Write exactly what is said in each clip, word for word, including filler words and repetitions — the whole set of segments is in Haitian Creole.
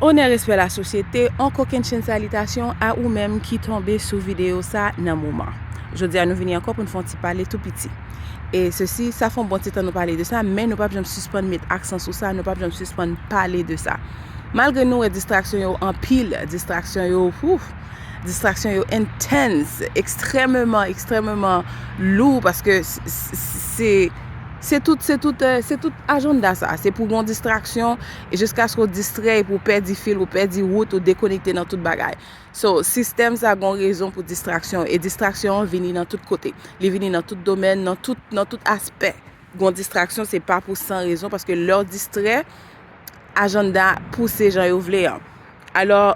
Onè, respè, lasosyete, on kokennchenn salitasyon a ou menm ki tonbe sou videyo sa nan moman. Jodi a nou vini ankò pou n fè yon ti pale tou piti. E sesi, sa fè yon bon ti tan nou pale de sa, men nou p ap janm sispann met aksan sou sa, nou p ap janm sispann pale de sa. Malgre nou wè distraksyon yo anpil, distraksyon yo, ouf, distraksyon yo intense, ekstrèmeman, ekstrèmeman lou, paske s- s- se se tout, se tout, eh, se tout ajanda sa. Se pou gon distraksyon, e jiskaske w distrè, epi w pèdi fil, ou pèdi wout, ou dekonekte nan tout bagay. So, sistèm sa gon rezon pou distraksyon, e distraksyon an vini nan tout kote. Li vini nan tout domèn, nan tout, nan tout aspè. Gon distraksyon, se pa pou san rezon, paske lè w distrè, ajanda pouse jan yo vle an. Alò,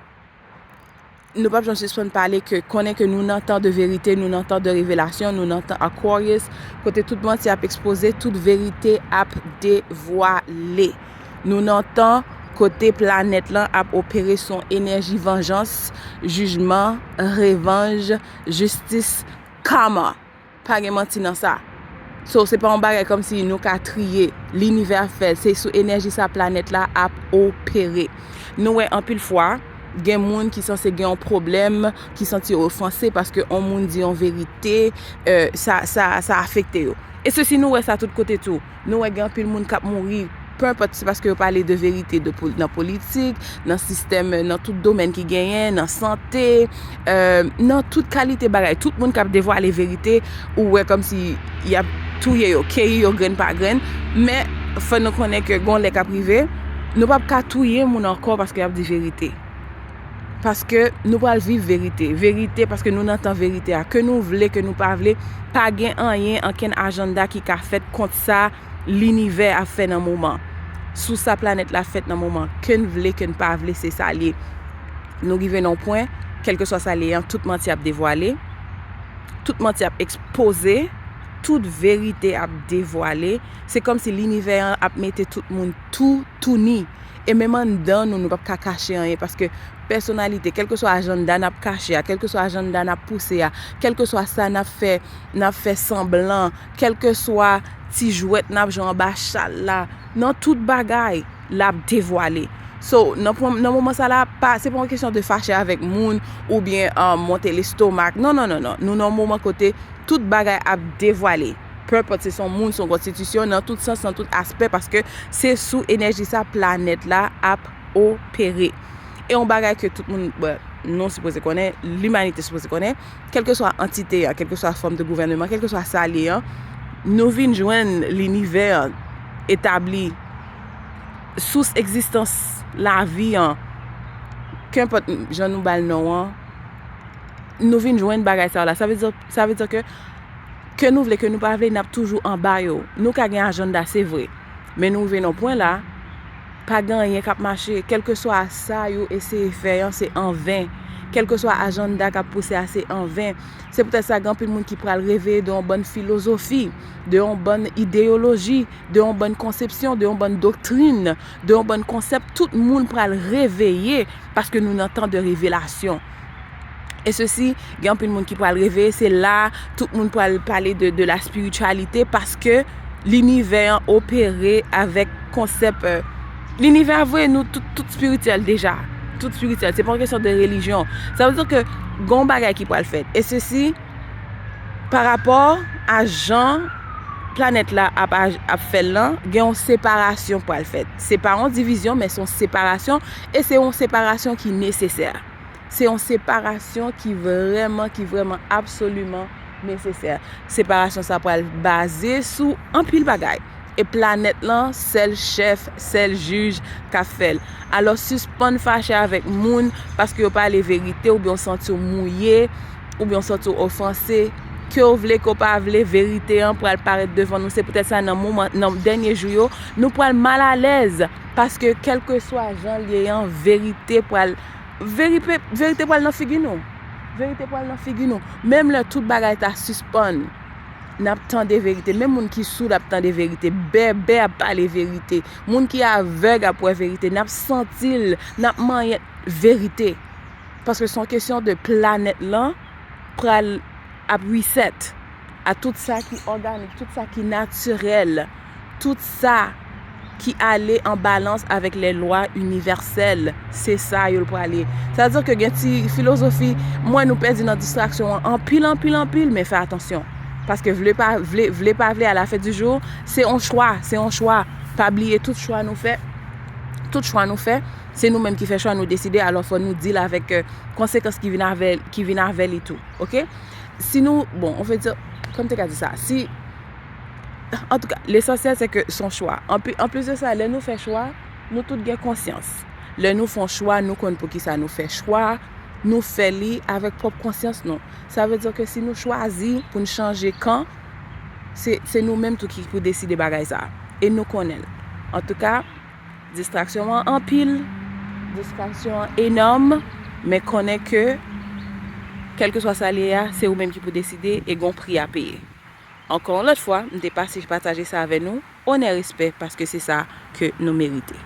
nou p ap janm sispann pale ke konnen ke nou nan tan de verite, nou nan tan de revelasyon, nou nan tan Aquarius, kote tout manti ap ekspoze, tout verite ap devwale. Nou nan tan kote planèt lan ap opere sou enèji vanjans, jijman, revanj, jistis, karma. Pa gen manti nan sa. So, se pa yon bagay kòmsi nou ka triye. Linivè ap fè l. Se sou enèji sa planèt la ap opere. Nou wè anpil fwa, gen moun ki sanse gen yon pwoblèm, ki santi yo ofanse paske yon moun di yon verite, eh, sa, sa, sa afekte yo. E sesi, nou wè sa tout kote tou. Nou wè gen anpil moun k ap mouri, peu importe, se paske yo pale de verite de pol- nan politik, nan sistèm, nan tout domèn ki genyen, nan sante, eh, nan tout kalite bagay. Tout moun k ap devwale verite, ou wè kòmsi y ap touye yo, keyi yo grenn pa grenn. Men, fò nou konnen ke gon lè k ap rive, nou p ap ka touye moun ankò paske y ap di verite. Paske nou pral viv verite. Verite, paske nou nan tan verite a. Ke nou vle, ke nou pa vle, pa gen anyen, ankenn ajanda ki ka fèt kont sa linivè ap fè nan moman. Sou sa planèt la fèt nan moman. Ke n vle, ke n pa vle, se sa l ye. Nou rive nan yon pwen, kèlkeswa sa l ye an, tout manti ap devwale. Tout manti ap ekspoze. Tout verite ap devwale. Se kòmsi linivè an ap mete tout moun tou, tou ni. E menm anndan nou, nou p ap ka kache anyen, paske pèsonalite, kèlkeswa ajanda n ap kache a, kèlkeswa ajanda n ap pouse a, kèlkeswa sa n ap fè, n ap fè sanblan, kèlkeswa ti jwèt n ap jwe anba chal la, nan tout bagay, l ap devwale. So, nan pwen- nan moman sa la, pa, se pa yon kesyon de fache avèk moun oubyen, ah, monte lestomak. Non, non, non, non. Nou nan yon moman kote tout bagay ap devwale. Peu importe, se son moun, son konstitisyon, nan tout sans, nan tout aspè, paske se sou enèji sa planèt la ap opere. E yon bagay ke tout moun, bon, nou sipoze konnen, limanite sipoze konnen, kèlkeswa antite a, kèlkeswa fòm de gouvèneman, kèlkeswa sa l ye an, nou vin jwenn linivè an etabli, sous egzistans lavi an, kenpòt jan nou ba l non an, nou vin jwenn bagay sa yo la. Sa vle di, sa vle di ke, ke nou vle, ke nou pa vle, n ap toujou anba yo. Nou ka gen ajanda, se vre. Men nou rive nan pwen la, pa gen anyen k ap mache. Kèlkeswa sa yo eseye fè an, se anven. Kèlkeswa ajanda k ap pouse a, se anven. Se poutèt sa, gen anpil moun ki pral reveye de yon bann filozofi, de yon bann ideyoloji, de yon bann konsepsyon, de yon bann doktrin, de yon bann konsèp. Tout moun pral reveye paske nou nan tan de revelasyon. E sesi, gen anpil moun ki pral reveye, se la, tout moun pral pale de, de la spirityalite, paske linivè an opere avèk konsèp, euh, linivè a voye nou tout, tout spirityèl deja. Tout spirityèl. Se pa yon kesyon de relijyon. Sa vle di ke gen yon bagay ki pral fèt. E sesi, pa rapò a jan planèt la ap, ap fè l lan, gen yon separasyon pral fèt. Se pa yon divizyon, men se yon separasyon. E se yon separasyon ki nesesè. Se yon separasyon ki vrèman, ki vrèman absoliman nesesè. Separasyon sa pral baze sou anpil bagay. E planèt lan, sèl chèf, sèl jij k ap fè l. Alò, sispann fache avèk moun paske yo pale verite oubyen w santi w mouye, oubyen w santi w ofanse. Ke w vle, ke w pa vle, verite an pral parèt devan nou. Se poutèt sa, nan moman, nan dènye jou yo, nou pral malalèz. Paske kèlkeswa jan l ye an, verite pral, verite, verite pral nan figi nou. Verite pral nan figi nou. Menm lè tout bagay ta sispann, n ap tande verite. Menm moun ki soud ap tande verite. Bèbè ap pale verite. Moun ki avèg ap wè verite. N ap santi l, n ap manyen verite. Paske se yon kesyon de planèt lan pral ap reset a tout sa ki òganik, tout sa ki natirèl, tout sa ki ale an balans avèk lè lwa inivèsèl. Se sa yo l prale. Sa vle di ke gen ti filozofi, m wè nou pèdi nan distraksyon an anpil, anpil, anpil, men fè atansyon. Paske vle pa vle, vle pa vle, a la fen di jou, se yon chwa, se yon chwa. Pa bliye tout chwa nou fè, tout chwa nou fè, se nou menm ki fè chwa, nou deside, alò fò nou deal avèk euh, konsekans ki vin avè, ki vin avè li tou, oke? Si nou, bon, on veut dire, kòman te ka di sa? Si, antouka, lesansyèl se ke se yon chwa. Anplis de sa, lè nou fè chwa, nou tout gen konsyans. Lè nou fè yon chwa, nou konn poukisa nou fè chwa, nou fè li avèk pwòp konsyans nou. Sa vle di ke si nou chwazi pou n chanje kan, se, se nou menm tou ki pou deside bagay sa. E nou konnen l. Antouka, distraksyon an anpil, distraksyon an enòm, men konnen ke kèlkeswa sa l ye a, se ou menm ki pou deside e gon pri a peye. Ankò yon lòt fwa, m te pase pataje sa avè nou, onè, respè, paske se sa ke nou merite.